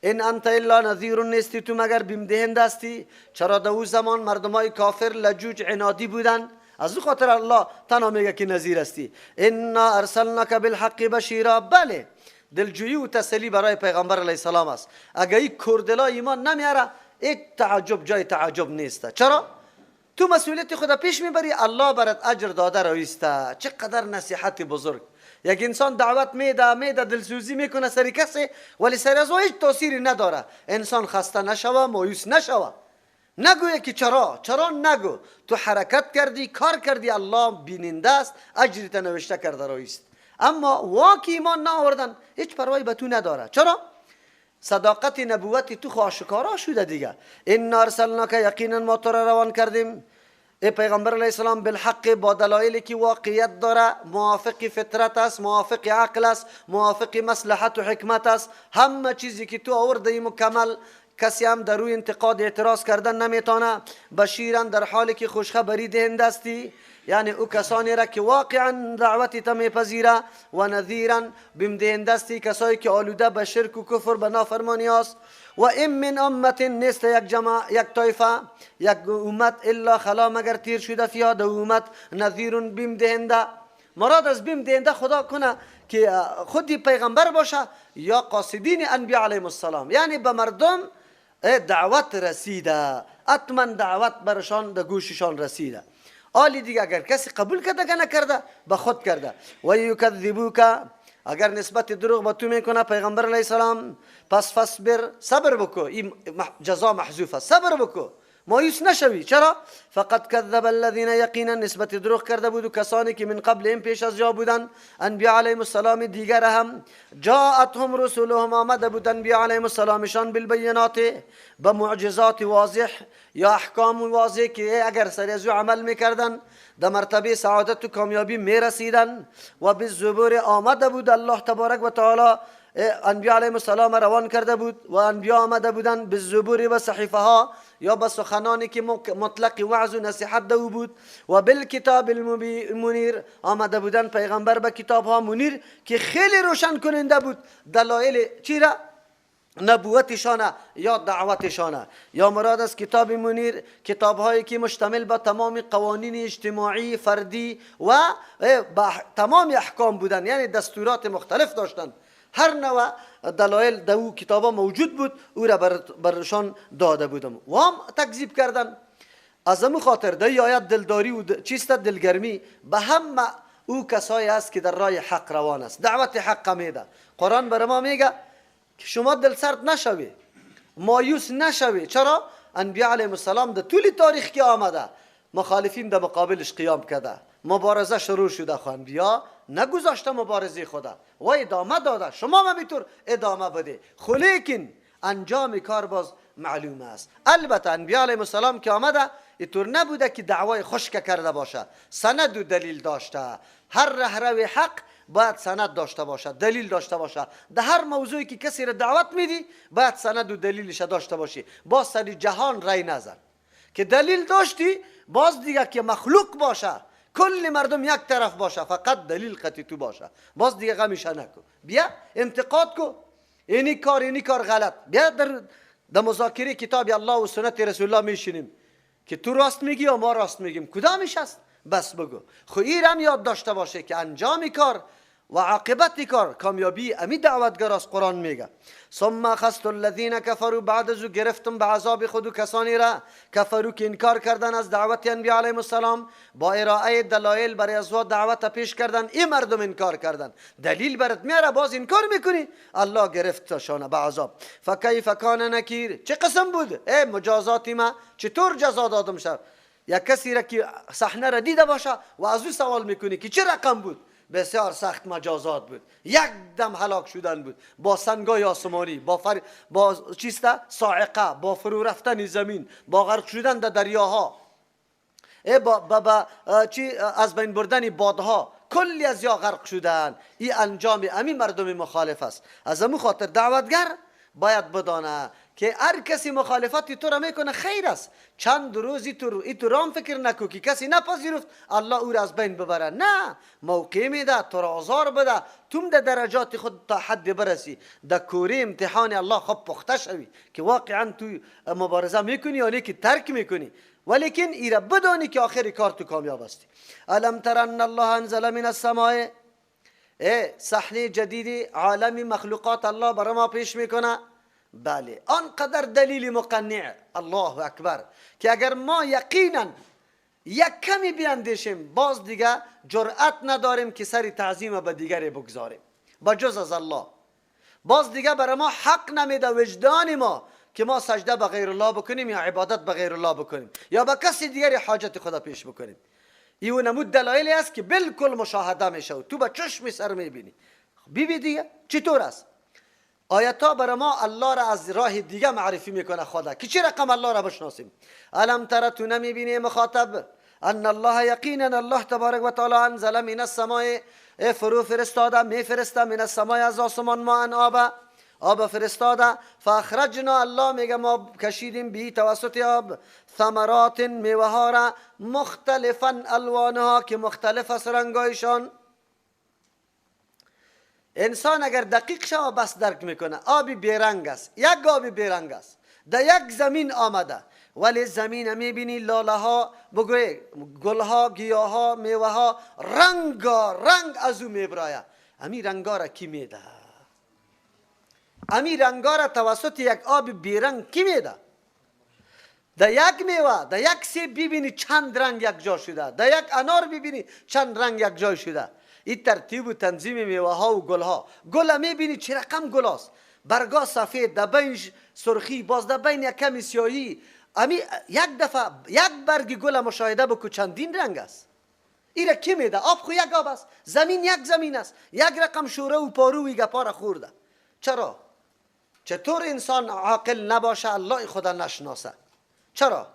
ان انت الا نذیر نیستی تو مگر بیم دهنده هستی. چرا در او زمان مردمای کافر لجوج عنادی بودن، از او خاطر الله تنها میگه که نذیر هستی. انا ارسلناک بالحق بشیرا. بله، دلجویی و تسلی برای پیغمبر علیه السلام است. اگه این کردلا ایمان نمیاره یک تعجب جای تعجب نیست. چرا؟ تو مسئولیت خدا پیش میبری، الله برات اجر داده رویسته. چقدر نصیحت بزرگ. یک انسان دعوت میده دلسوزی میکنه سری کسی، ولی سر از او هیچ تاثیری نداره. انسان خسته نشوه، مایوس نشوه، نگویه که چرا چرا، نگو. تو حرکت کردی، کار کردی، الله بیننده است، اجرت نوشته کرده رویست. اما واکی ایمان نآوردن هیچ پروایی به تو نداره. چرا؟ صداقت نبوت تو خو آشکارا شده دیگه. انا ارسلناک یقینا ما تو را روان کردیم ای پیغمبر علیه السلام بالحق، با دلایلی که واقعیت داره، موافق فطرت است، موافق عقل است، موافق مصلحت و حکمت است. همه چیزی که تو آورده مکمل، کسی هم در روی انتقاد اعتراض کردن نمیتونه. بشیرا در حالی که خوشخبری دهنده استی، یعنی او کسانی را که واقعا دعوتی تا میپذیره، و نذیرا بیم دهنده استی کسایی که آلوده به شرک و کفر به نافرمانی است. و ان من امت نیست یک جماع، یک طایفه، یک امت الا خلا مگر تیر شده فیها در امت نذیر بیم دهنده. مراد از بیم دهنده خدا کنه که خودی پیغمبر باشه یا قاصدین انبیاء علیهم السلام، یعنی به مردم دعوت رسیده، اتمن دعوت برشان در گوششان رسیده. آلی دیگه اگر کسی قبول کرده که نکرده به خود کرده. و یکذبوک اگر نسبت دروغ به تو میکنه پیغمبر علیه السلام، پس فصبر صبر بکو، این جزا محذوفه، صبر بکو، مایوس نشوی. چرا؟ فقد کذب الذین یقینا نسبت دروغ کرده بود و کسانی که من قبل این پیش از جا بودن انبیاء علیهم السلام دیگر هم، جاءتهم رسولهم آمده بود انبیاء علیهم السلامشان بالبینات به معجزات واضح یا احکام واضح که اگر سر از عمل میکردن در مرتبه سعادت و کامیابی میرسیدن. و بالزبور آمده بود الله تبارک و تعالی انبیاء علیهم السلام روان کرده بود و انبیاء آمده بودند بالزبور و صحیفه ها یا به سخنانی که مطلق وعظ و نصیحت دو بود. و بالکتاب المنیر آمده بودند پیغمبر به کتاب ها منیر که خیلی روشن کننده بود دلایل چی را؟ نبوتشانه یا دعوتشانه. یا مراد از کتاب منیر کتاب هایی که مشتمل به تمام قوانین اجتماعی فردی و تمام احکام بودند، یعنی دستورات مختلف داشتند. هر نوع دلایل دو کتابا موجود بود او را برشان داده بودم و هم تکذیب کردن. از امو خاطر در آیت دلداری و چیست دلگرمی به همه او کسایی است که در راه حق روان است، دعوت حق میده. قرآن بر ما میگه که شما دل سرد نشوی، مایوس نشوی. چرا؟ انبیاء علیهم السلام در طول تاریخ که آمده مخالفین در مقابلش قیام کرده، مبارزه شروع شده، خو انبیا نگذاشته مبارزه خدا و ادامه داده. شما هم میتور ادامه بده، خو لیکن انجام کار باز معلوم است. البته انبیا علیهم السلام که آمده اینطور نبوده که دعوای خشک کرده باشه، سند و دلیل داشته. هر رهرو حق باید سند داشته باشه، دلیل داشته باشه. در هر موضوعی که کسی را دعوت میدی باید سند و دلیلش داشته باشی. باز سر جهان رای نزن که دلیل داشتی، باز دیگه که مخلوق باشه، کل مردم یک طرف باشه، فقط دلیل قطعی تو باشه، باز دیگه غمیشه نکن. بیا انتقاد کو، اینی کار اینی کار غلط. بیا در مذاکره کتاب الله و سنت رسول الله میشینیم که تو راست میگی یا ما راست میگیم، کدامش است؟ بس بگو. خو ایرم یاد داشته باشه که انجام کار و عاقبت کار کامیابی امی دعوتگر از قرآن میگه. ثم اخذت الذین کفروا، بعد از او گرفتم به عذاب خود و کسانی را کفرو که انکار کردن از دعوت انبیاء علیهم السلام با ارائه دلایل برای از دعوت پیش کردن، این مردم انکار کردن، دلیل برات میاره باز انکار میکنی، الله گرفتشان به عذاب. فکیف کان نکیر، چه قسم بود ای مجازاتی ما، چطور جزا دادم شد. یک کسی را که صحنه را دیده باشه و از او سوال میکنی که چه رقم بود، بسیار سخت مجازات بود، یک دم هلاک شدن بود، با سنگای آسمانی، با چیسته صاعقه، با فرو رفتن زمین، با غرق شدن در دریاها، با چی از بین بردن بادها، کلی از یا غرق شدن. این انجام امی مردم مخالف است. از امو خاطر دعوتگر باید بدانه که هر کسی مخالفت تو را میکنه خیر است. چند روزی تو رام فکر نکو که کسی نپذیرفت الله او را از بین ببره. نه، موقع میده تو را آزار بده، توم در درجات خود تا حد برسی، در کوره امتحان الله خب پخته شوی که واقعا تو مبارزه میکنی یا که ترک میکنی، ولیکن ایره بدانی که آخر کار تو کامیاب هستی. الم تر ان الله انزل من السماء، صحنه جدید عالم مخلوقات الله برای ما پیش میکنه. بله، آنقدر دلیل مقنع، الله اکبر، که اگر ما یقینا یک کمی بیاندیشیم باز دیگه جرأت نداریم که سر تعظیم به دیگری بگذاریم با جز از الله. باز دیگه برای ما حق نمیده وجدان ما که ما سجده به غیر الله بکنیم یا عبادت به غیر الله بکنیم یا به کسی دیگری حاجت خدا پیش بکنیم. ایو نمود دلایلی است که بالکل مشاهده میشه و تو به چشم سر میبینی. ببین دیگه چطور است. آیت ها برای ما الله را از راه دیگه معرفی میکنه خدا که چه رقم الله را بشناسیم. الم تر، تو نمیبینی مخاطب، ان الله یقینا الله تبارک و تعالی انزل من السماء، فرو فرستاده میفرسته، من السماء از آسمان، ماء آب، آب فرستاده، فاخرجنا، الله میگه ما کشیدیم به توسط آب، ثمرات میوه ها را، مختلفا الوانها که مختلف است رنگایشان. انسان اگر دقیق شوه بس درک میکنه آبی بیرنگ است، یک آبی بیرنگ است در یک زمین آمده، ولی زمین میبینی لاله ها، بگوی گل ها، گیاه ها، میوه ها، رنگا رنگ از او میبرایه. امی رنگا را کی میده؟ امی رنگا را توسط یک آب بیرنگ کی میده؟ در یک میوه، در یک سیب ببینی چند رنگ یک جا شده، در یک انار ببینی چند رنگ یک جای شده. این ترتیب و تنظیم میوه ها و گل ها، گل میبینی چه رقم گل است، برگا سفید، در بین سرخی، باز در بین یک کمی سیاهی. امی یک دفعه یک برگ گل مشاهده بکو چندین رنگ است. این را کی میده؟ آب خو یک آب است، زمین یک زمین است، یک رقم شوره و پارو و گپا را خورده. چرا؟ چطور انسان عاقل نباشه الله خدا نشناسه؟ چرا؟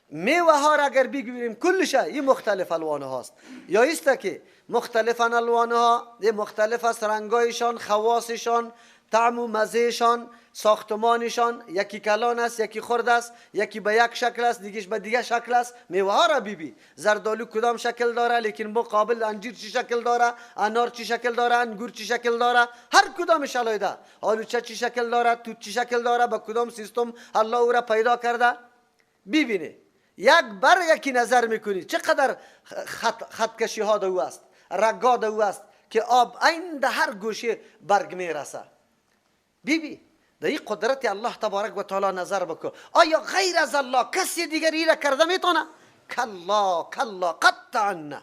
میوه ها را اگر بگیریم کلش این مختلف الوان هاست، یا ایست که مختلف الوان ها، مختلف است رنگایشان، خواصشان، طعم و مزهشان، ساختمانشان، یکی کلان است، یکی خرد است، یکی به یک شکل است، دیگهش به دیگه شکل است. میوه ها را ببین، زردآلو کدام شکل داره، لیکن مقابل انجیر چی شکل داره، انار چی شکل داره، انگور چی شکل داره، هر کدامش علیحده، آلوچه چی شکل داره، توت چی شکل داره، با کدام سیستم الله او را پیدا کرده. ببینی یک برگ که نظر میکنی چقدر خط کشی ها دو است، رگا دو است که آب عین در هر گوشه برگ میرسه. بیبی در این قدرت الله تبارک و تعالی نظر بکن. آیا غیر از الله کسی دیگری را کرده میتونه؟ کلا کلا قطعا نه.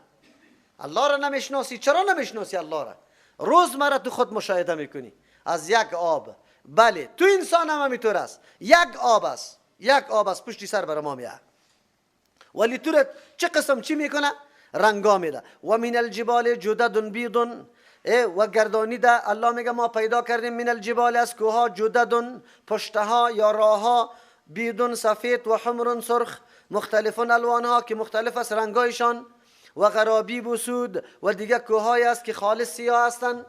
الله را نمیشناسی. چرا نمیشناسی الله را؟ روزمره تو خود مشاهده میکنی از یک آب. بله تو انسان هم همینطور است، یک آب است، یک آب است پشتی سر بر ما میاد، ولی تو را چه قسم چی میکنه؟ رنگا میده. و من الجبال جدد بیض، و گردانیده الله میگه ما پیدا کردیم من الجبال از کوها، جدد پشتها یا راهها، بیض سفید، و حمر سرخ، مختلف الوانها که مختلف است رنگایشان، و غرابیب و سود، و دیگه کوههای است که خالص سیاه هستند.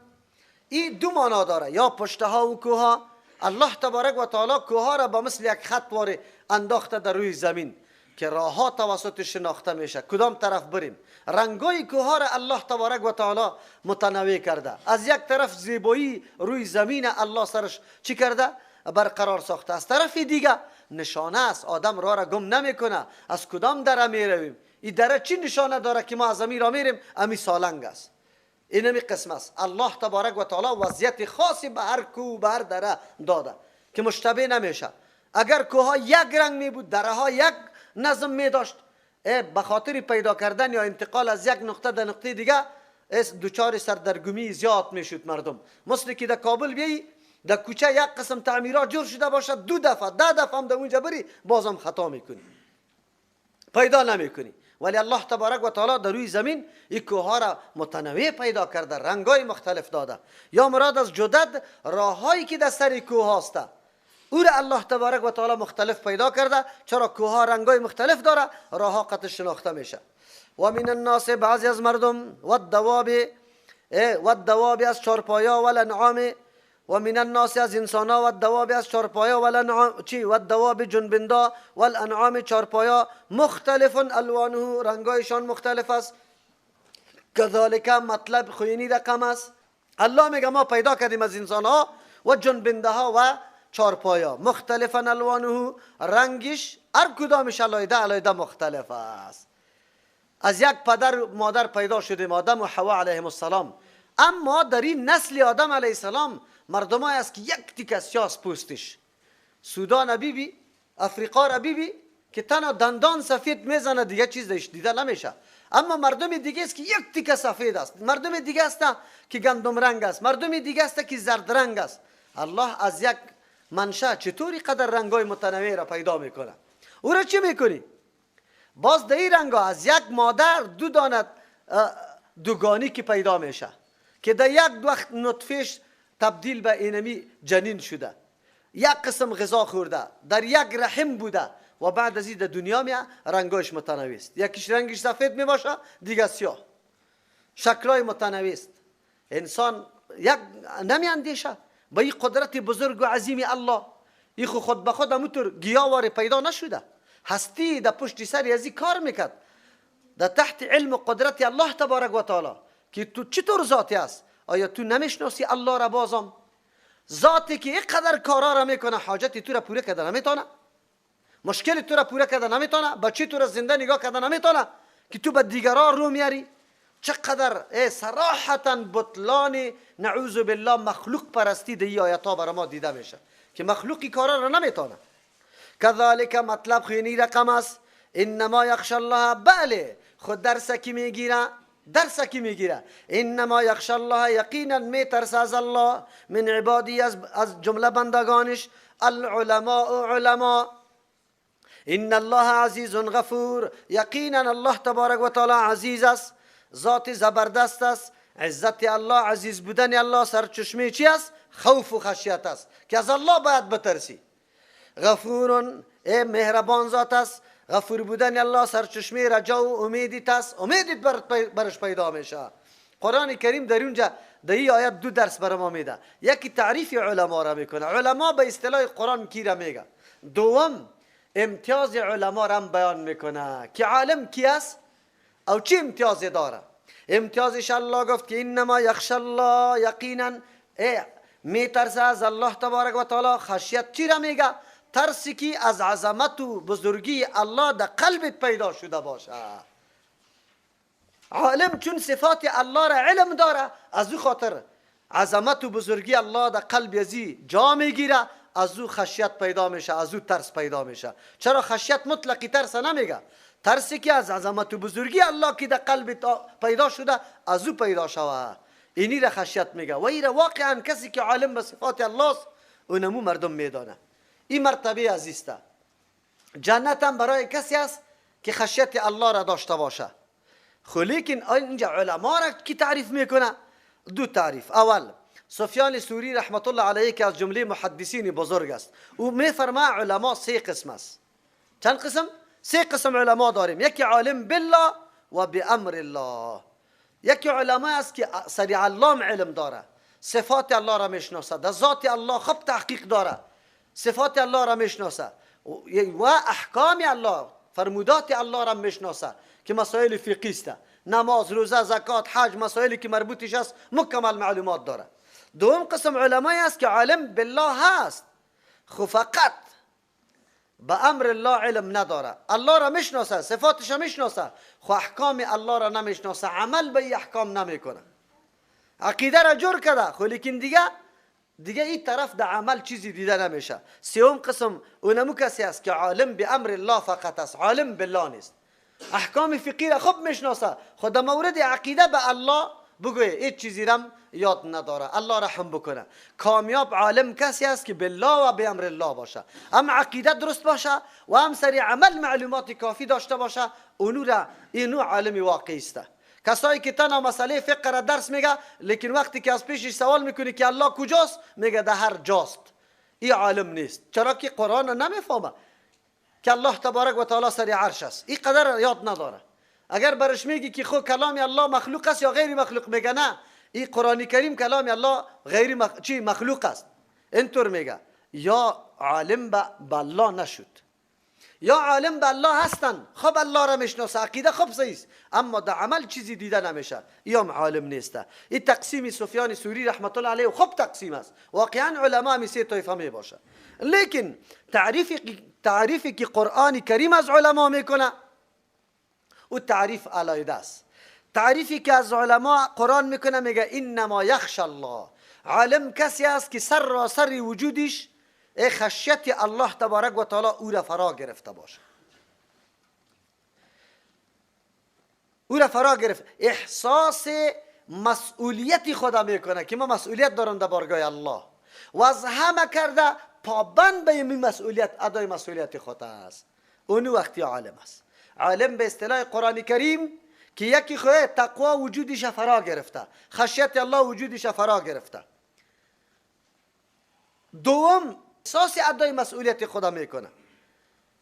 این دو معنا داره، یا پشتها و کوها. الله تبارک و تعالی کوها را با مثل یک خط واره انداخته در روی زمین که راه ها توسط شناخته میشه کدام طرف بریم. رنگای کوها را الله تبارک و تعالی متنوع کرده. از یک طرف زیبایی روی زمین الله سرش چی کرده؟ برقرار ساخته. از طرف دیگه نشانه است، آدم راه را گم نمیکنه. از کدام دره میرویم؟ این دره چی نشانه داره که ما از امی را میریم؟ امی سالنگ است. اینمی قسم است. الله تبارک و تعالی وضعیت خاصی به هر کوه به هر دره داده که مشتبه نمیشه. اگر کوه یک رنگ می بود، دره ها یک نظم می داشت، به خاطر پیدا کردن یا انتقال از یک نقطه در نقطه دیگه دچار سردرگمی زیاد میشد مردم. مثل که در کابل بیایی در کوچه یک قسم تعمیرات جور شده باشد، دو دفعه ده دفعه هم در اونجا بری بازم خطا میکنی، پیدا نمیکنی. ولی الله تبارک و تعالی در روی زمین این کوه را متنوع پیدا کرده، رنگای مختلف داده. یا مراد از جدد راههایی که در سر کوه هاست، او را الله تبارک و تعالی مختلف پیدا کرده. چرا کوه ها رنگای مختلف داره؟ راه ها قطع شناخته میشه. و من الناس بعضی از مردم، و الدواب، و الدواب از چارپایا، و الانعام و من الناس از انسان ها و الدواب از چارپایا و چی و الدواب جنبندا و الانعام چارپایا، مختلف الوانه رنگایشان مختلف است. کذالک مطلب خوینی رقم است. الله میگه ما پیدا کردیم از انسان ها و جنبنده ها و چارپایا، مختلفا الوانه رنگش هر کدامش علیحده علیحده مختلف است. از یک پدر مادر پیدا شدیم، آدم و حوا علیهم السلام، اما در این نسل آدم علیه السلام مردمای است که یک تیک سیاس پوستش، سودان بیبی، افریقا را بیبی که تنها دندان سفید میزنه دیگه چیز دیده نمیشه. اما مردم دیگه است که یک تیک سفید است، مردم دیگه است که گندم رنگ است، مردم دیگه است که زرد رنگ است. الله از یک منشأ چطوری قدر رنگای متنوع را پیدا میکنه؟ او را چی میکنی؟ باز در این رنگا از یک مادر دو دانه دوگانی که پیدا میشه که در یک وقت نطفهش تبدیل به اینمی جنین شده، یک قسم غذا خورده، در یک رحم بوده و بعد از این در دنیا میاد رنگاش متنوع است. یکیش رنگش سفید میباشه، دیگه سیاه، شکلای متنوع است. انسان یک نمی اندیشه با این قدرت بزرگ و عظیم الله، این خود به خود همونطور گیاوار پیدا نشده، هستی در پشت سر از این کار میکرد در تحت علم و قدرت الله تبارک و تعالی که تو چطور ذاتی است. آیا تو نمیشناسی الله را؟ بازم ذاتی که اینقدر کارا را میکنه حاجت تو را پوره کرده نمیتونه، مشکل تو را پوره کرده نمیتونه، بچه تو را زنده نگاه کرده نمیتونه که تو به دیگران رو میاری. چقدر صراحتا بطلان نعوذ بالله مخلوق پرستی در این آیت ها برای ما دیده میشه که مخلوقی کارا را نمیتونه. کذالک مطلب خینی رقم است. انما یخش الله، بله خود درس کی میگیره، درس کی میگیره. انما یخش الله یقینا میترسه از الله، من عبادی از جمله بندگانش، العلماء علما. ان الله عزیز غفور، یقینا الله تبارک و تعالی عزیز است، ذات زبردست است. عزت الله، عزیز بودن الله سرچشمه چی است؟ خوف و خشیت است که از الله باید بترسی. غفور ای مهربان ذات است، غفور بودن الله سرچشمه رجا و امیدیت است، امیدیت برش پیدا میشه. قرآن کریم در اونجا در این آیت دو درس بر ما میده. یکی تعریف علما را میکنه، علما به اصطلاح قرآن کی را میگه. دوم امتیاز علما را هم بیان میکنه که عالم کی است او چه امتیازی داره. امتیازش الله گفت که انما یخش الله، یقینا میترسه از الله تبارک و تعالی. خشیت چی را میگه؟ ترسی که از عظمت و بزرگی الله در قلبت پیدا شده باشه. عالم چون صفات الله را علم داره، از او خاطر عظمت و بزرگی الله در قلب ازی جا میگیره، از او خشیت پیدا میشه، از او ترس پیدا میشه. چرا خشیت مطلقی ترس نمیگه؟ ترسی که از عظمت و بزرگی الله که در قلب پیدا شده از او پیدا شوه، اینی را خشیت میگه. و این را واقعا کسی که عالم به صفات الله است اونمو مردم میدانه. این مرتبه عزیزته. جنت هم برای کسی است که خشیت الله را داشته باشه. خو لیکن اینجا علما را کی تعریف میکنه؟ دو تعریف. اول سفیان ثوری رحمت الله علیه که از جمله محدثین بزرگ است، او میفرما علما سه قسم است. چند قسم؟ سه قسم علما داریم. یکی عالم بالله و بامر الله، یکی علما است که سری علام علم داره، صفات الله را میشناسه، در ذات الله خوب تحقیق داره، صفات الله را میشناسه و احکام الله، فرمودات الله را میشناسه که مسائل فقهی است، نماز، روزه، زکات، حج، مسائلی که مربوطش است مکمل معلومات داره. دوم قسم علمای است که عالم بالله هست، خو فقط به امر الله علم نداره، الله را میشناسه، صفاتش را میشناسه، خو احکام الله را نمیشناسه، عمل به این احکام نمیکنه، عقیده را جور کرده خو لیکن دیگه این طرف در عمل چیزی دیده نمیشه. سوم قسم اونمو کسی است که عالم به امر الله فقط است، عالم بالله نیست، احکام فقهی را خوب میشناسه، خو در مورد عقیده به الله بگوی هیچ چیزی رم یاد نداره. الله رحم بکنه. کامیاب عالم کسی است که بالله و به امر الله باشه، هم عقیده درست باشه و هم سری عمل معلومات کافی داشته باشه، اونو را اینو عالم واقعی است. کسایی که تنها مسئله فقه را درس میگه، لیکن وقتی که از پیشش سوال میکنی که الله کجاست، میگه در هر جاست. این عالم نیست، چرا که قرآن نمیفهمه که الله تبارک و تعالی سر عرش است، این قدر یاد نداره. اگر برش میگی که خو کلام الله مخلوق است یا غیر مخلوق، میگه نه، این قرآن کریم کلام الله غیر چی مخلوق است. اینطور میگه. یا عالم به الله نشد، یا عالم به الله هستن، خب الله را میشناسه، عقیده خب صحیح است، اما در عمل چیزی دیده نمیشه، یا عالم نیسته. این تقسیم سفیان ثوری رحمت الله علیه خب تقسیم است. واقعا علما می سه طایفه می باشه، لیکن تعریفی که قرآن کریم از علما میکنه او تعریف علایده است. تعریفی که از علما قرآن میکنه میگه انما یخش الله. عالم کسی است که سر را سر وجودش خشیت الله تبارک و تعالی او را فرا گرفته باشه، او را فرا گرفت، احساس مسئولیت خدا میکنه که ما مسئولیت دارم در بارگاه الله و از همه کرده پابند به این مسئولیت، ادای مسئولیت خود است. اون وقتی عالم است. عالم به اصطلاح قرآن کریم که یکی خواه تقوا وجودش فرا گرفته، خشیت الله وجودش فرا گرفته. دوم احساس ادای مسئولیت خدا میکنه،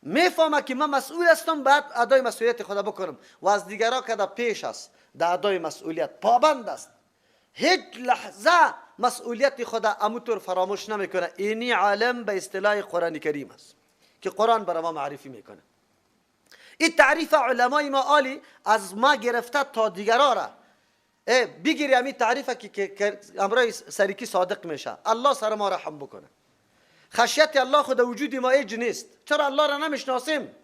میفهمه که من مسئول هستم، باید ادای مسئولیت خدا بکنم و از دیگرها که در پیش است در ادای مسئولیت پابند است، هیچ لحظه مسئولیت خدا اموطور فراموش نمیکنه. اینی عالم به اصطلاح قرآن کریم است که قرآن برای ما معرفی میکنه. این تعریف علمای ما عالی از ما گرفته تا دیگرها را بگیری، همین تعریف که امرای سریکی صادق میشه. الله سر ما رحم بکنه. خشیت الله خود وجود ما ایج نیست. چرا الله را نمیشناسیم؟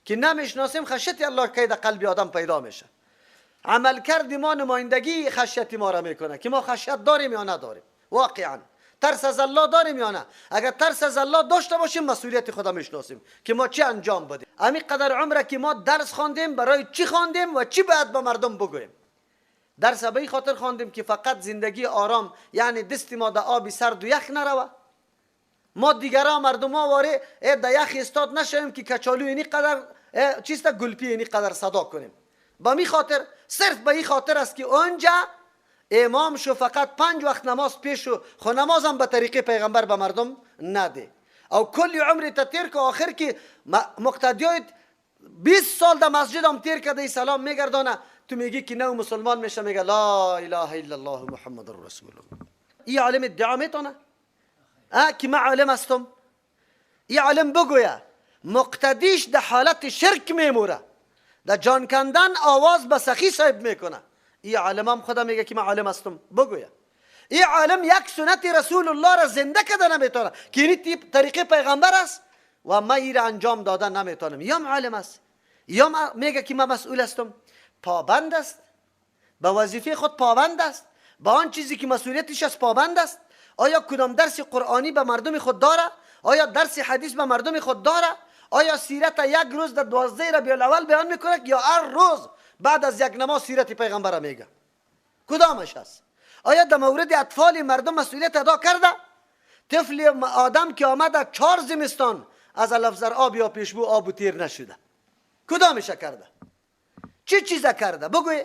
که نمیشناسیم خشیت الله که در قلب آدم پیدا میشه. عمل کرد ما نمایندگی خشیت ما را میکنه که ما خشیت داریم یا نداریم. واقعا ترس از الله داریم یا نه؟ اگر ترس از الله داشته باشیم مسئولیت خدا میشناسیم که ما چی انجام بدیم. همین قدر عمره که ما درس خواندیم برای چی خواندیم و چی باید به مردم بگوییم؟ درس به این خاطر خواندیم که فقط زندگی آرام، یعنی دست ما در آب سرد و یخ نروه، ما دیگران مردم ها واره در یخ استاد نشویم که کچالو اینی قدر چیست گلپی اینی قدر صدا کنیم. با می خاطر، صرف به این خاطر است که اونجا امام شو فقط 5 وقت نماز پیش شو، خو نمازم به طریقه پیغمبر به مردم نده، او کلی عمر تیر که آخر که مقتدیای 20 سال در مسجد هم تیر کرده سلام میگردانه، تو میگی که نو مسلمان میشه، میگه لا اله الا الله محمد رسول الله. این عالم ادعا میتونه که من عالم هستم؟ این عالم بگویه مقتدیش در حالت شرک میموره، در جان کندن آواز به سخی صاحب میکنه. این عالم هم خدا میگه که من عالم هستم، بگویه. این عالم یک سنت رسول الله را زنده کرده نمیتونه که این طریقه پیغمبر است و من این را انجام دادن نمیتونم. یا عالم است، یا میگه که من مسئول هستم، پابند است به وظیفه خود، پابند است به آن چیزی که مسئولیتش است، پابند است. آیا کدام درس قرآنی به مردم خود داره؟ آیا درس حدیث به مردم خود داره؟ آیا سیرت یک روز در 12 ربیع الاول بیان میکنه یا هر روز بعد از یک نماز سیرت پیغمبر میگه؟ کدامش است؟ آیا در مورد اطفال مردم مسئولیت ادا کرده؟ طفل آدم که آمده 4 زمستان از الافزر آب یا پیشبو آب و تیر نشده، کدامش کرده؟ چه چیز کرده؟ بگوی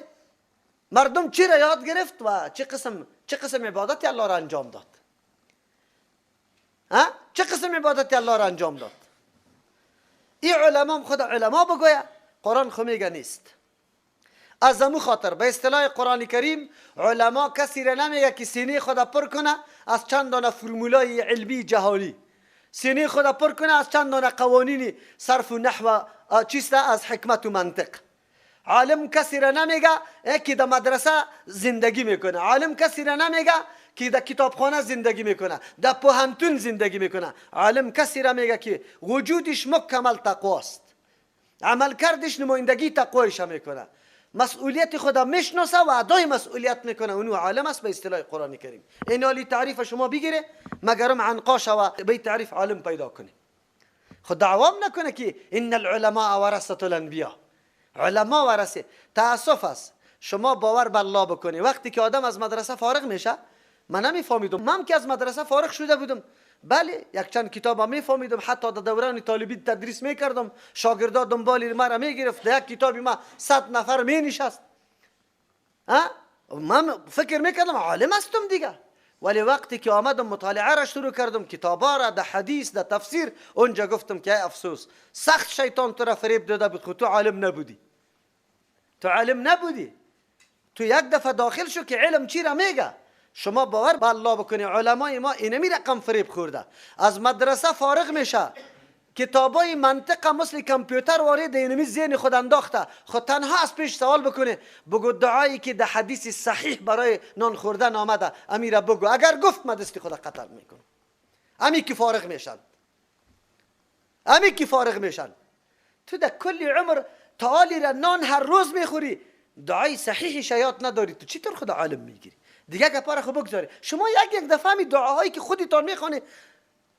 مردم چی را یاد گرفت و چه قسم عبادت الله را انجام داد؟ ها؟ چه قسم عبادت الله را انجام داد؟ این علما خود علما بگویه، قرآن خو میگه نیست. از امو خاطر به اصطلاح قرآن کریم علما کسی را نمیگه که سینه خود پر کنه از چند دانه فرمولای علمی جهانی، سینه خود پر کنه از چند دانه قوانین صرف و نحو چیست از حکمت و منطق. عالم کسی را نمیگه که در مدرسه زندگی میکنه، عالم کسی را نمیگه که در کتابخانه زندگی میکنه، در پوهنتون زندگی میکنه. عالم کسی را میگه که وجودش مکمل تقواست، عمل کردش نمایندگی تقوایش میکنه، مسئولیت خدا میشناسه و ادای مسئولیت میکنه. اونو عالم است به اصطلاح قرآن کریم. این عالی تعریف شما بگیره مگرم عنقا شوه به تعریف عالم پیدا کنه. خود دعوام نکنه که ان العلماء ورثه الانبیاء، علما ورثه. تاسف است شما باور به الله بکنی وقتی که آدم از مدرسه فارغ میشه، من نمیفهمیدم، من که از مدرسه فارغ شده بودم، بله یک چند کتاب هم میفهمیدم، حتی در دوران طالبی تدریس میکردم، شاگردا دنبال مرا میگرفت، در یک کتابی ما 100 نفر مینشست. من فکر میکردم عالم هستم دیگه، ولی وقتی که آمدم مطالعه را شروع کردم، کتابا را، در حدیث، در تفسیر، اونجا گفتم که ای افسوس، سخت شیطان تو را فریب داده بود، خود تو عالم نبودی، تو عالم نبودی. تو یک دفعه داخل شو که علم چی را میگه. شما باور به الله بکنی علمای ما اینمی رقم فریب خورده. از مدرسه فارغ میشه، کتابای منطقه مثل کامپیوتر وارد اینمی ذهن خود انداخته. خود تنها از پیش سوال بکنه، بگو دعایی که در حدیث صحیح برای نان خوردن آمده امیره بگو، اگر گفت من دست خود قتل میکنم. امی که فارغ میشن، امی که فارغ میشن. تو در کل عمر تعالی را نان هر روز میخوری، دعای صحیح شیات نداری، تو چطور خود عالم میگیری؟ دیگه گپاره خو بگذاری. شما یک یک دفعه می دعاهایی که خودتان میخوانی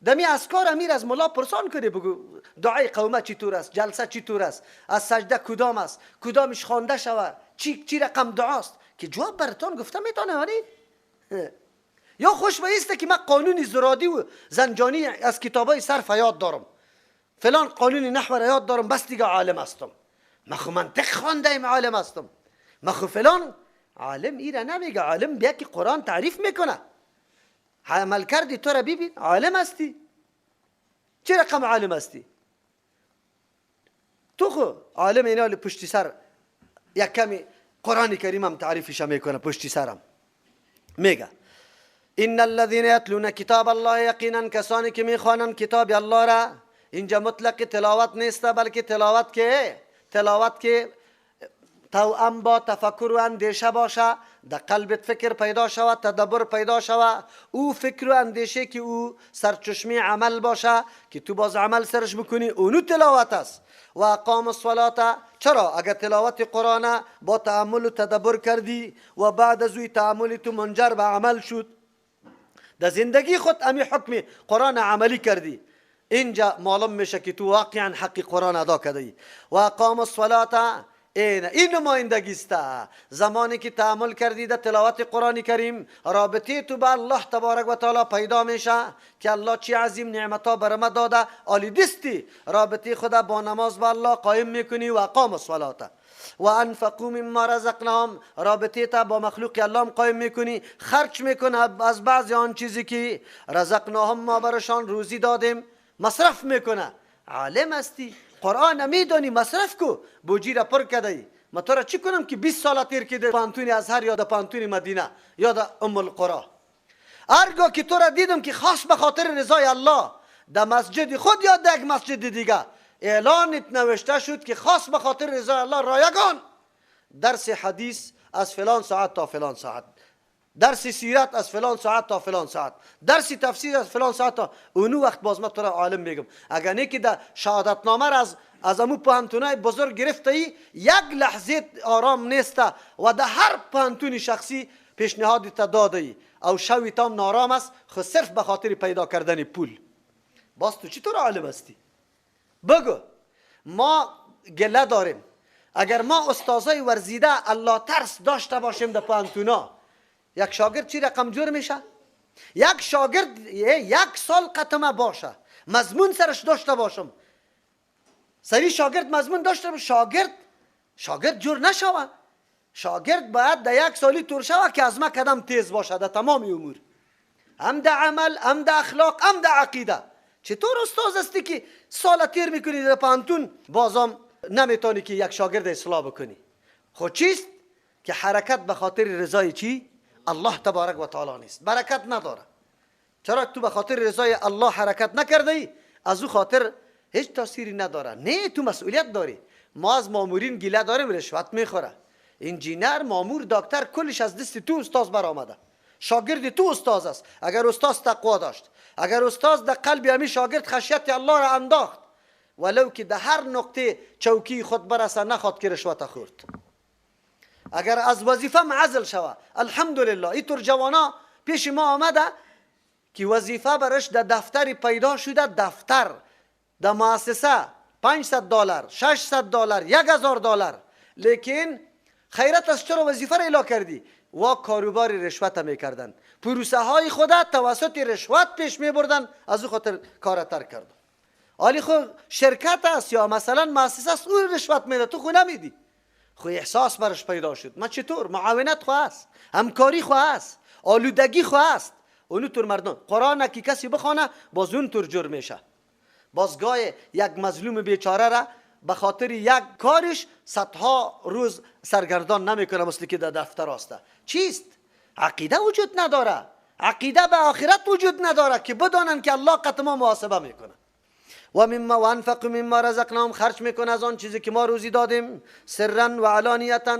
دمی اذکار امیر از ملا پرسان کنی، بگو دعای قومه چطور است، جلسه چطور است، از سجده کدام است، کدامش خوانده شوه، چی رقم دعاست، که جواب براتون گفته میتونه. هانی یا خوش بایسته که من قانون زرادی و زنجانی از کتابای صرف یاد دارم، فلان قانون نحو را یاد دارم، بس دیگه عالم هستم. من خو منطق خوانده ایم عالم هستم، من خو فلان عالم. ایره نمیگه عالم، بیا که قرآن تعریف میکنه. عمل کردی تو را ببین عالم هستی، چه رقم عالم هستی تو؟ خو عالم اینا پشتی سر یک کمی قرآن کریم هم تعریفش میکنه پشتی سرم. میگه ان الذين يتلون کتاب الله، یقینا کسانی که میخوانند کتاب الله را. اینجا مطلق تلاوت نیست، بلکه تلاوت که توأم با تفکر و اندیشه باشه، در قلبت فکر پیدا شود، تدبر پیدا شود، او فکر و اندیشه که او سرچشمه عمل باشه که تو باز عمل سرش بکنی، اونو تلاوت است. و اقام الصلاة. چرا؟ اگر تلاوت قرآن با تأمل و تدبر کردی و بعد از اوی تأمل تو منجر به عمل شد، در زندگی خود امی حکم قرآن عملی کردی، اینجا معلوم میشه که تو واقعا حق قرآن ادا کردی. و اقام الصلاة، این نمایندگی است. زمانی که تأمل کردی در تلاوت قرآن کریم، رابطه تو با الله تبارک و تعالی پیدا میشه که الله چی عظیم نعمتها بر ما داده. عالی دستی رابطه خدا با نماز با الله قایم میکنی. و اقام الصلاة و انفقوا مما رزقناهم، رابطه تا با مخلوق الله قایم میکنی، خرج میکنه از بعضی آن چیزی که رزقناهم، ما برشان روزی دادیم، مصرف میکنه. عالم هستی، قرآن میدانی، مصرف کو، بوجی را پر کردی. ما تو را چی کنم که 20 سال تیر که در پانتون ازهر یا در پانتون مدینه یا در ام القرا، هرگاه که تو را دیدم که خاص به خاطر رضای الله در مسجد خود یا در یک مسجد دیگه اعلانت نوشته شد که خاص به خاطر رضای الله رایگان درس حدیث از فلان ساعت تا فلان ساعت، درس سیرت از فلان ساعت تا فلان ساعت، درس تفسیر از فلان ساعت تا اونو وقت، باز ما تو را عالم میگم. اگر نه که در شهادتنامه را از امو پوهنتونای بزرگ گرفته ای، یک لحظه آرام نیست و در هر پوهنتون شخصی پیشنهاد تا داده ای او شوی تام نارام است، خو صرف به خاطر پیدا کردن پول. باز تو چطور عالم هستی؟ بگو. ما گله داریم. اگر ما استادای ورزیده الله ترس داشته باشیم در پوهنتونا، یک شاگرد چی رقم جور میشه؟ یک شاگرد یک سال قطمه باشه، مضمون سرش داشته باشم، سری شاگرد مضمون داشته باشه، شاگرد جور نشوه. شاگرد باید در یک سالی تور شوه که از ما کدام تیز باشه در تمام امور، هم در عمل، هم در اخلاق، هم در عقیده. چطور استاد هستی که سال تیر میکنی در پانتون، بازم نمیتونی که یک شاگرد اصلاح بکنی؟ خود چیست که حرکت به خاطر رضای چی؟ الله تبارک و تعالی نیست، برکت نداره. چرا تو به خاطر رضای الله حرکت نکرده ای؟ از او خاطر هیچ تاثیری نداره. نه تو مسئولیت داری. ما از مامورین گله داریم، رشوت میخوره. انجینر، مامور، دکتر، کلش از دست تو استاد برآمده. شاگرد تو استاد است. اگر استاد تقوا داشت، اگر استاد در قلب همی شاگرد خشیت الله را انداخت، ولو که در هر نقطه چوکی خود برسه نخواد که رشوت خورد. اگر از وظیفه معزل شوه، الحمدلله اینطور جوانا پیش ما آمده که وظیفه برش در دفتری پیدا شده، دفتر در مؤسسه $500، $600، $1000، لیکن خیرت از چرا وظیفه را اعلا کردی؟ و کاروبار رشوت میکردن، پروسه های خود توسط رشوت پیش میبردن، از او خاطر کار ترک کردن. آلی خو شرکت است یا مثلا مؤسسه است، او رشوت میده، تو خو نمیدی. خو احساس برش پیدا شد، ما چطور؟ معاونت خو است، همکاری خو است، آلودگی خو است. اونو تور مردم قرآن که کسی بخوانه باز اون تور جور میشه. باز گاه یک مظلوم بیچاره را به خاطر یک کارش صدها روز سرگردان نمیکنه مثل که در دفتر است. چیست؟ عقیده وجود نداره، عقیده به آخرت وجود نداره که بدانند که الله قط ما محاسبه میکنه. و مما وانفقوا مما رزقناهم، خرج میکنه از آن چیزی که ما روزی دادیم، سرا و علانیتا،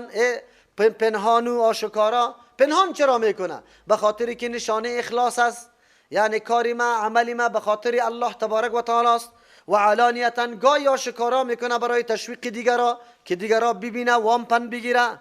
پنهان و آشکارا. پنهان چرا میکنه؟ به خاطر که نشانه اخلاص است، یعنی کاری ما، عملی ما به خاطر الله تبارک و تعالی است. و علانیتا گاهی آشکارا میکنه برای تشویق دیگرا که دیگرا ببینه وام پن بگیره.